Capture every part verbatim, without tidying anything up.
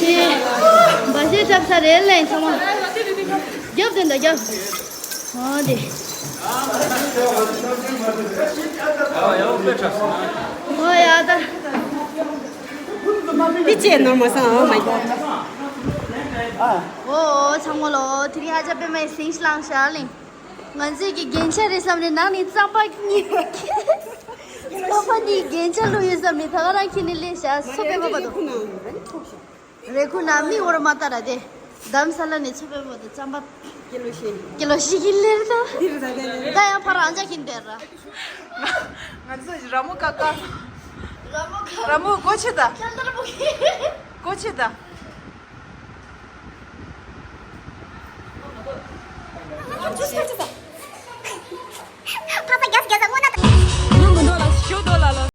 འབའ་ཞིག་འཁྲབ་ས་རེད་ལེ་ཚང་མ། རྒྱབ་དེ་འདྲ་རྒྱབ། ཨོ་དེ། ཨོ་ཡ་ད། དེ་ཅི་ནོར་མ་སང་། Oh my god. ཨོ་ཚང་མ་ལོ། དེ་རིང་ཨ་ཅག་པད་མའི་ཟིང་ལངས་ཤག་ལེ། ང་ཚོས་ཀྱི་རྒྱན་ཆ་རེད་བསམ་ནས་ནང་ནས་རྩམ་པ་གཉིས། རྩམ་པ་གཉིས་རྒྱན་ཆ་བླུགས་ཡོད་བསམ་ནས་ད་ག་རང་ཁྱེར་ནས་སླེབས་ཤག་སོ་པད་མ་བར་དུ། རེ་ཁུ་ན་མི་འོར་མ་ལྟ་ར་དེ། དམ་ས་ལ་ནས་ཚོ་པད་མ་དང་རྩམ་པ་ཀི་ལོ་བཞི། ཀི་ལོ་བཞི་གི་ལེར་ད། འདི་རེད་ད། ད་ཡང་ཕར་རང་ཅག་གིན་དེར་ར། ང་ཚོ་ར་མོ་ཀ་ཀ། ར་མོ་ཀ་ར་མོ་སྒོ་ཕྱེ་ད། ཁྱེད་ལྟར་མོ་གི། སྒོ་ཕྱེ་ད། ཕ་ས་རྒྱ་ས་རྒྱ་ས་སྔོ་ན། ཉུང་གི་འདོད་ལ་ཞུ་འདོད་ལ་ལ།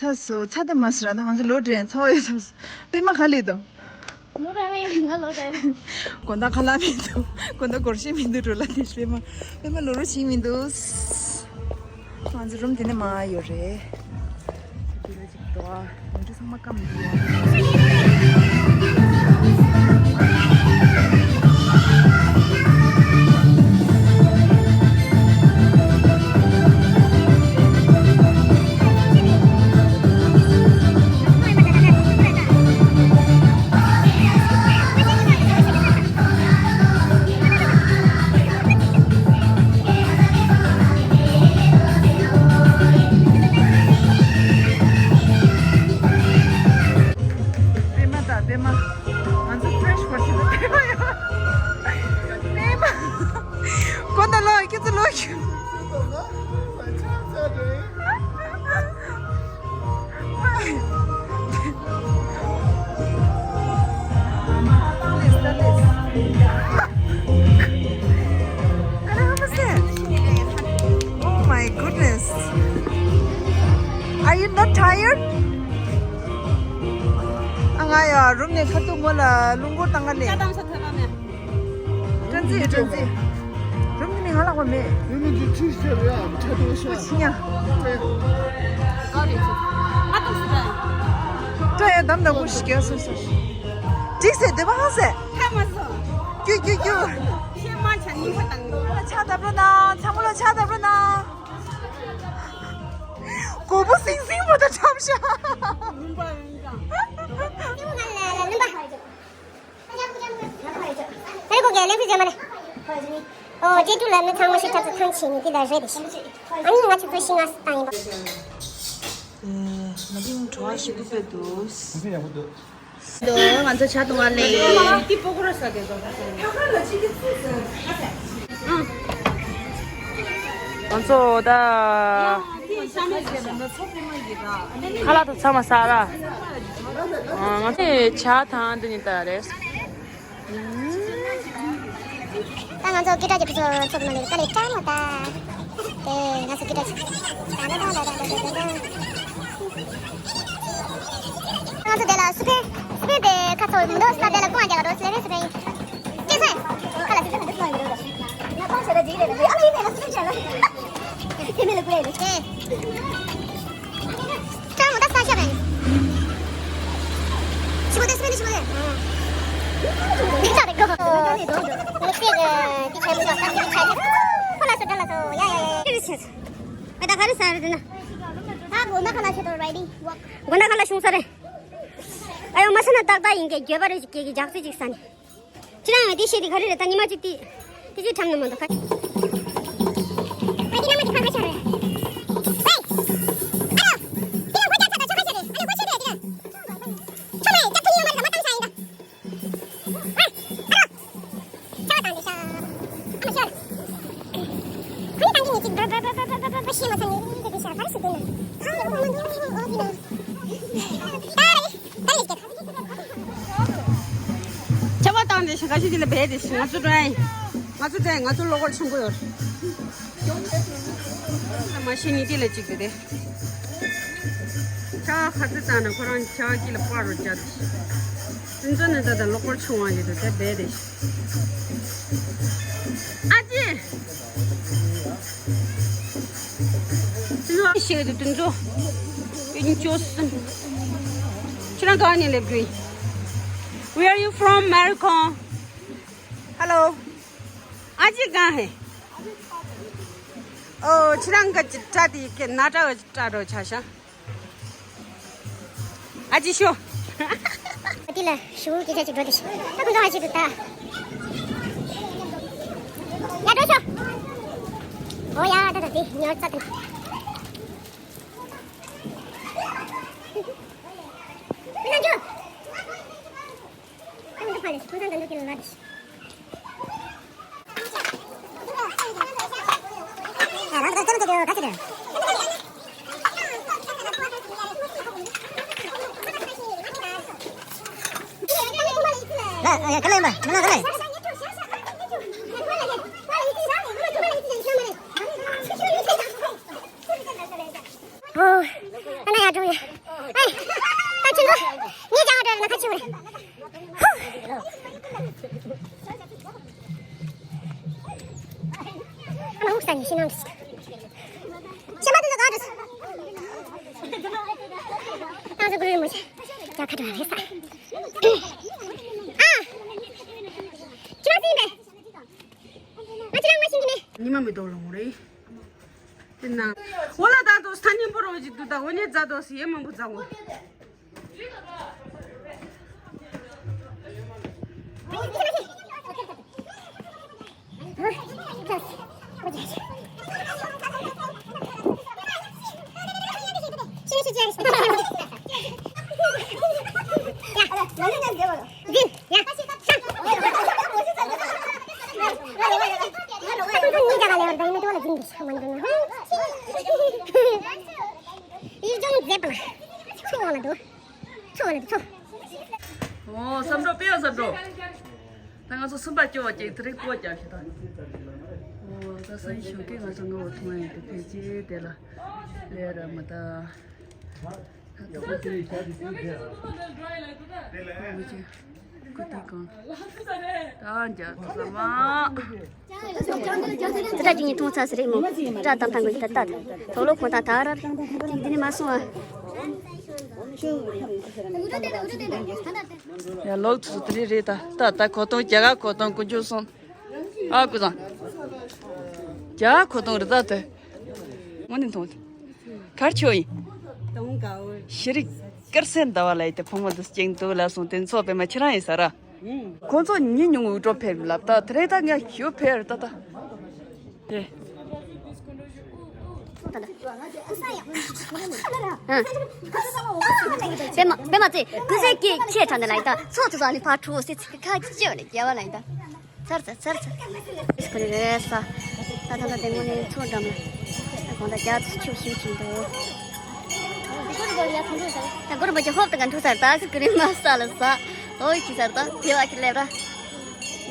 ཚ་སོ་ཚ་དེ་མ་སི་ར་ད་ང་ཚོ་ལོ་དྲན་ཚ་བ་ཡོད་ཚ་སོ་པད་མ་ག་ལེ་དང་། ལོ་དྲན་ཡང་ང་ལོ་དྲན། དགོང་དག་ཁ་ལག་མི་འདུག་དགོང་དག་སྒོར་གཞས་མི་འདུག་འགྲོ་ལ་དེ་པད་མ་པད་མ་ལོ་རུ་ཕྱིན་མི་འདུག་ང་ཚོ་རུམ་དེ་ནས་མར་ཡོད་རེད། འདི་ལ་ཅིག་འགྲོ་ཨ། ང་ཚོ་ཚང་མ་སྐམ་འདུག་པད་མ་དང་པད་མ། ང་ཚོ་ཕྲེ་ཤི་བར་ཞིག་ལ་པད་མ་ཡོད། པད་མ། ཀོན་ད་ལོ་ཁྱེད་ཚོ་ལོ་ཁྱེད། Oh my goodness. Are you not tired? ཨ་ང་ཡ་རུམ་ནས་ཁ་ཐུག་མོ་ལ་རླུང་འཁོར་བཏང་ག་ལས། ཀྲན་ཙི་ཀྲན་ཙི། རུམ་ནས་ང་ལག་པ་མེད། ཡུལ་མི་འདི་ཁྲིད་ཟེར་ཡ་ཆ་དོ་ཤ། ཁུ་ཆི་ཉ། ཀྲ་ཡ་དམ་དང་ཀུ་ཤི་ག་སོ་སོ། འགྲིག་སེ་དེ་བ་ཧ་སེ། ཁ་མ་སོ། ཀྱུ་ཀྱུ་ཀྱུ། ཤེས་མ་ཆ་ཉིན་པ་དང་། ཕྱག་བརྡབ་རོགས་གནང་། ཚང་མ་ལ་ཕྱག་བརྡབ་རོགས་གནང་། མགོ་བོ་སིང་སིང་བོ་དང་འཁྲབ་ཤག་ལུམ་པ་ཡོང་ཀྱང་། ལུམ་པ། ཨ་རེ་གོ་གེ་ལེན་ཕི་ཟེར་མ་རེད། ཨོ་ཅེ་ཀྲུ་ལ་ནི་ཚང་མ་ཞིག་ཐབས་སུ་ཐང་ཆེ་ནི་དེ་ལ་རེད་དེ། ཨ་ནི་ང་ཆུ་ཚོད་ཤིང་ང་སི་བཏང་ཡིན་པ། ཨེ། ང་ཚོ་བྲོ་བ་ཞིག་གུ་པེ་འདུག་འདུག་ང་ཚོ་ཇ་འཐུང་བ་ལས། ང་ཚོ་ད་ཁ་ལག་དང་ཚང་མ་ཟ་ར། ང་ཚོ་ཇ་དང་འདི་ནི་ད་རེད། ད་ང་ཚོ་སྐད་གྲགས་ཀྱི་ཕུ་ཚོ་ཚོགས་མ་ལས་ཀ་ལས་ཀྲང་མ་ད། ཨེ་ང་ཚོ་སྐད་གྲགས་ཀྱི། ད་ད་ད་ད་ད་ད་ད། ང་ཚོ་དེ་ལ་སུ་ཕེ། སུ་ཕེ་དེ་ཁ་ཚོ་མི་འདུག་ས་དེ་ལ་ཀུང་ཨ་རྒྱ་ག་རོ་སུ་ལེ་རེ་སུ་ཕེ་ཡིན། ཅེ་སེ། ཁ་ལ་སུ་ཕེ་མི་འདུག་ཀུང་ཨ་མི་འདུག་ང་ཀུང་ཆེ་ད་ཇི་རེ་ལ་ཨ་ལ་ཡིན་ནས་ལ་སུ་ཕེ་ཆེ་ལ། དེ་མི་ལ་ཀུ་རེ་ལ། ཅེ། ཀྲང་མོ་ད་ས་ཤ་བན། ཤི་བོ་དེ་སུ་ཕེ་ནི་ཤི་བོ་དེ། འདི་ལྟ་རེ་གོ། ངས་ཀྱི་འདི་ཆེན་པོ་ད་ས་ཤ་ཆ་ཡོད། ཁོ་ལ་སུ་ད་ལ། ཆེ། ཨ་ད་ག་རེ་ཟ་རེད་ན། ད་དགོང་དག་ཁ་ལག་ཆེ་དོ་རེ་ཌི་ཝོག་དགོང་དག་ཁ་ལག་བྱུང་ས་རེད། ཨ་ཡོ་མ་ཟ་ན་ཏག་ཏག་ཡིན་གྱི་འགྱོད་པ་རེ་ཞིག་སྐྱེ་གི་ཇག་རྩི་ཅིག་ཟ་ནི། ཁྱེད་རང་ཡང་དེ་བཤད་དེ་ག་རེ་རེད། ད་ཉི་མ་གཅིག་དེ་དེ་ཅིག་ཁྲམ་ན་མ་འདུག་ག་ཨ་དེ་ན་མ་དེ་ཕ་ག་ཆ་རེད། ཝེ། ཨ་ཡོ། དེ་ཡང་ཁོ་ཅག་ཚ་ད་ཆོ་ག་ཆ་རེད། ཨ་ནི་ཁོ་ཆེ་རེད་དེ་ན། ཆོ་མེ་ཅག་ཐུ་ཡོ་མ་རེད་ད་མ་ཏང་ས་ཡིན་ད། ཆ་བ་བཏང་ནས་ཞིང་ཁ་ཤས་ཀྱི་ལ་བས་དེ་ང་ཚོ་འགྲོ་ཡ་ཡིན། ང་ཚོ་འགྲོ་ཡ་ཡིན། ང་ཚོ་ལོ་འཁོར་ཆེན་པོ་ཡོད་རེད། མ་ཤེས་ནི་དེ་ལ་གཅིག་དེ་དེ། ཆ་བ་ཁ་ཚི་བཏང་ནས་ཁོ་རང་ཆ་བ་དཀྱིལ་ལ་སྤར་རོ་བྱ་དེ། དེ་ཚོ་ནི་ད་ལྟ་ལོ་འཁོར་ཆུང་བ་ཡོད་དེ་དེ་བས་དེ། ཨ་ཅེ། ཤེས་དུ་དུན་ཚོ། ཡིན་ཅོ་སུན། ཁྱེད་རང་གང་ནས་སླེབས་དགོས། Where are you from, America? Hello. ཨ་ཅེ་གང་ཧེ། ཨོ་ཁྱེད་རང་ག་ཅི་བཀྲ་དེ་ཡི་གེ་ན་བཀྲ་བ་ཅི་བཀྲ་འགྲོ་ཆ་ཤ། ཨ་ཅེ་ཤོ། ཨ་ཏི་ལ་ཞུ་སྐད་ཆ་ཅིག་འགྲོ་དེ་ཤི། ད་ཁོང་ཚོ་ཨ་ཅེ་དུ་ད། ཡ་འགྲོ་ཤོ། ཨོ་ཡ་ད་ད་དེ་ཉོ་ཚ་དེ། ཁོང་ཚོ་ཕ་ལེ་ཁོང་ཚོ་འདི་འདུག་གི་ལ་དེ་ཤི། ཨོ། ཨ་ན་ཡ་འགྲོ་ཡ། ཨེ། ད་ཆུ་ལོ། ངས་ཀྱང་འགྲོ་ཡ་ན་ཁ་ཆུ་རེད། ཧུ། ཨ་ན་ཧུག་ས་ནས་ཤི་ནང་དུ། ཤི་མ་དུ་ད་ག་རེད། ད་ཟུ་གུ་རུ་མོ་ཆེ། ད་ཁ་འགྲོ་ཡ་རེད་ས། ཨ། ཆུ་མ་སྲིན་པས། ང་ཆུ་ལང་མ་ཤིང་གི་མེད། ཉི་མ་མི་ལྡོག་ལ་འོང་རེད། དེ་ན། འོ་ལ་ད་དོ་ས་ཉིན་པོ་རོ་ཅིག་ཏུ་ད་འོ་ཉེ་རྫ་དོ་སི་ཡེ་མང་པོ་རྫ་འོ། ཨོ་བསམ་འགྲོ་དཔེ་ཡ་བསམ་འགྲོ། ད་ང་ཚོ་སུམ་པ་སྐྱོ་བ་ཅིག་དེ་རིང་ཀོ་རྒྱབ་ཤི་ད། ཨོ་ད་སང་ཞོགས་ཀས་ང་ཚོ་ངོ་བོ་ཐུང་བ་ཡིན་དུ་ཕལ་ཆེར་དེ་ལ་ལས་ར་མི་ད། ཡ་ལོག་ཚོ་དེ་རེད་ད། ད་ད་གོ་ཏོང་རྒྱ་གར་གོ་ཏོང་ཀུན་སྤྱོད་སོང་། ཨ་ཀུ་ཚང་། རྒྱ་གར་གོ་ཏོང་རེད་ད་དེ། ངོ་ནས་མཐོང་། གར་ཆོ་ཡིན། ཤེས་རིག་དཀར་སེར་ཟླ་བ་ལ་ཡི་དེ་ཕོ་མོ་འདི་སྐྱེངས་འདུག་ལ་སོང་དེ་ཚོ་པད་མ་ཁྱེད་རང་ཡིན་ས་ར། ཁོང་ཚོ་ཉིན་ཉུང་འུ་ཀྲོ་ཕེབས་ལབ་ད་དེ་རེད་ད་ངས་ཞུ་ཕེབས་ད་ད། དེ། པད་མ་པད་མ་ཚེ་ཀུ་སེ་ཀྱི་ཁྱེད་དྲ་ནས་ལ་ཡི་ད་ཚོ་ཚོ་ཚོ་ནི་ཕར་འཁྲུག་སེ་ཚེ་ཁ་ཅི་ཅི་བ་ནས་རྒྱལ་བ་ལ་ཡི་ད། ཚར་ཚར་ཚར་ཚར། ཁོ་རེ་རེ་ས། ད་ད་ད་དེ་ངོ་ནས་ཚོ་འགྲམ་ལ། ད་གང་ད་རྒྱ་ཚོ་ཆུ་ཤིང་ཆིང་འདུག་ད་གུ་རུ་མ་ཅི་ཧོབ་ད་ག་འཐུ་ཚར་ད་སི་ཀི་རི་མ་ས་ལ་ས། ལོ་ཡི་ཁྱི་ཚར་ད་དེ་བ་ཁྱི་ལེབ་ར།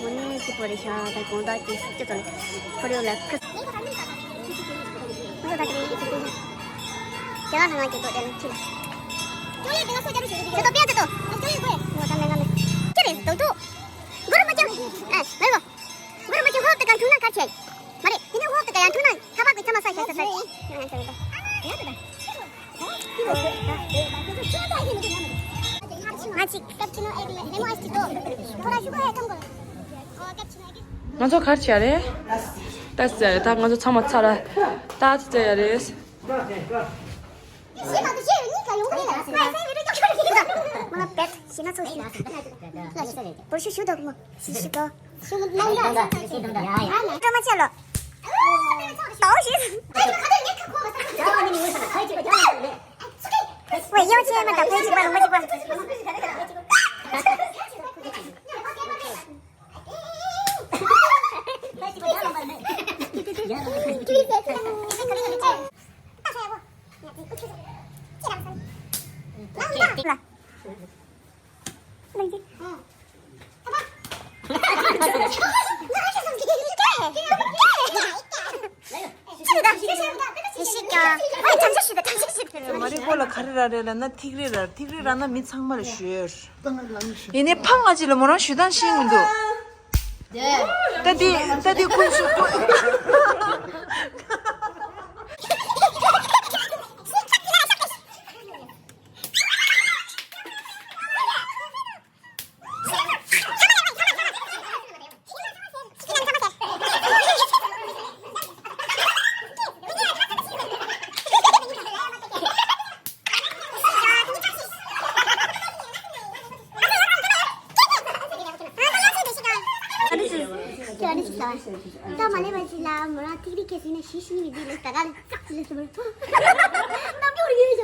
ངོ་ནས་ཁྱི་པོ་རེ་ཤ་ད་གང་ད་ཁྱི་ཁྱི་ཚོ་ལ། ཁོ་རེ་ལ་ཁི། ཁོ་ད་ཁི་རེ་ཁྱི་ཁྱི། ཁྱི་ལ་ང་ཁྱི་ཏོ་དེ་ལ་ཁྱི། ཁྱི་ཏོ་པེ་ཁྱི་ཏོ། ཁྱི་རེ་ཏོ་ཏོ། གུ་རུ་མ་ཅི། ཨ་མེ་གོ། གུ་རུ་མ་ཅི་ཧོབ་ཏེ་ག་འཐུང་ན་ག་ཆེ། མ་རེད། དེ་ནི་ཧོབ་ཏེ་ག་ཡང་འཐུང་ན་ཁ་པར་གི་ཚ་མ་ས་ཤ་ས་ས། ང་ཅིག་ཀེབ་ཆི་ནོ་ཨེ་ལེ་མོ་ཨེ་སི་ཏོ། ཁོ་ར་ཞུ་གོ་ཧེ་ཀམ་གོ། ཨོ་ཀེབ་ཆི་ནོ་ཨེ་ལེ། ང་ཚོ་གར་ཆ་རེད། ད་ཟེར་ད་ང་ཚོ་ཚང་མ་ཚར། ད་ཚར་ཡ་རེད། མ་རི་ཀོ་ལ་ག་རེ་རག་རེད་ལབ་ན་ཐིག་རེ་རག་ཐིག་རེ་རག་ན་མི་ཚང་མ་ལ་ཞུ་ཡོད། ཡིན་ནའི་ཕ་ང་ཅིག་ལ་མོ་རང་ཞུ་སྟངས་ཤེས་མི་འདུག་ད་དེ་ད་དེ་ཀུན་སུ་ཀུན། ད་མ་ལས་པ་ཅིག་ལ་མོ་རང་ཐིག་རིག་སྐད་ཟིན་ན་ཤི་ཤི་ནི་མི་འདུག་ལས་ད་ག་ལ་ཙག་ཅིག་ལས་སོ་མོ་རང་རྣམ་འགྱུར་ཡོད་ཅག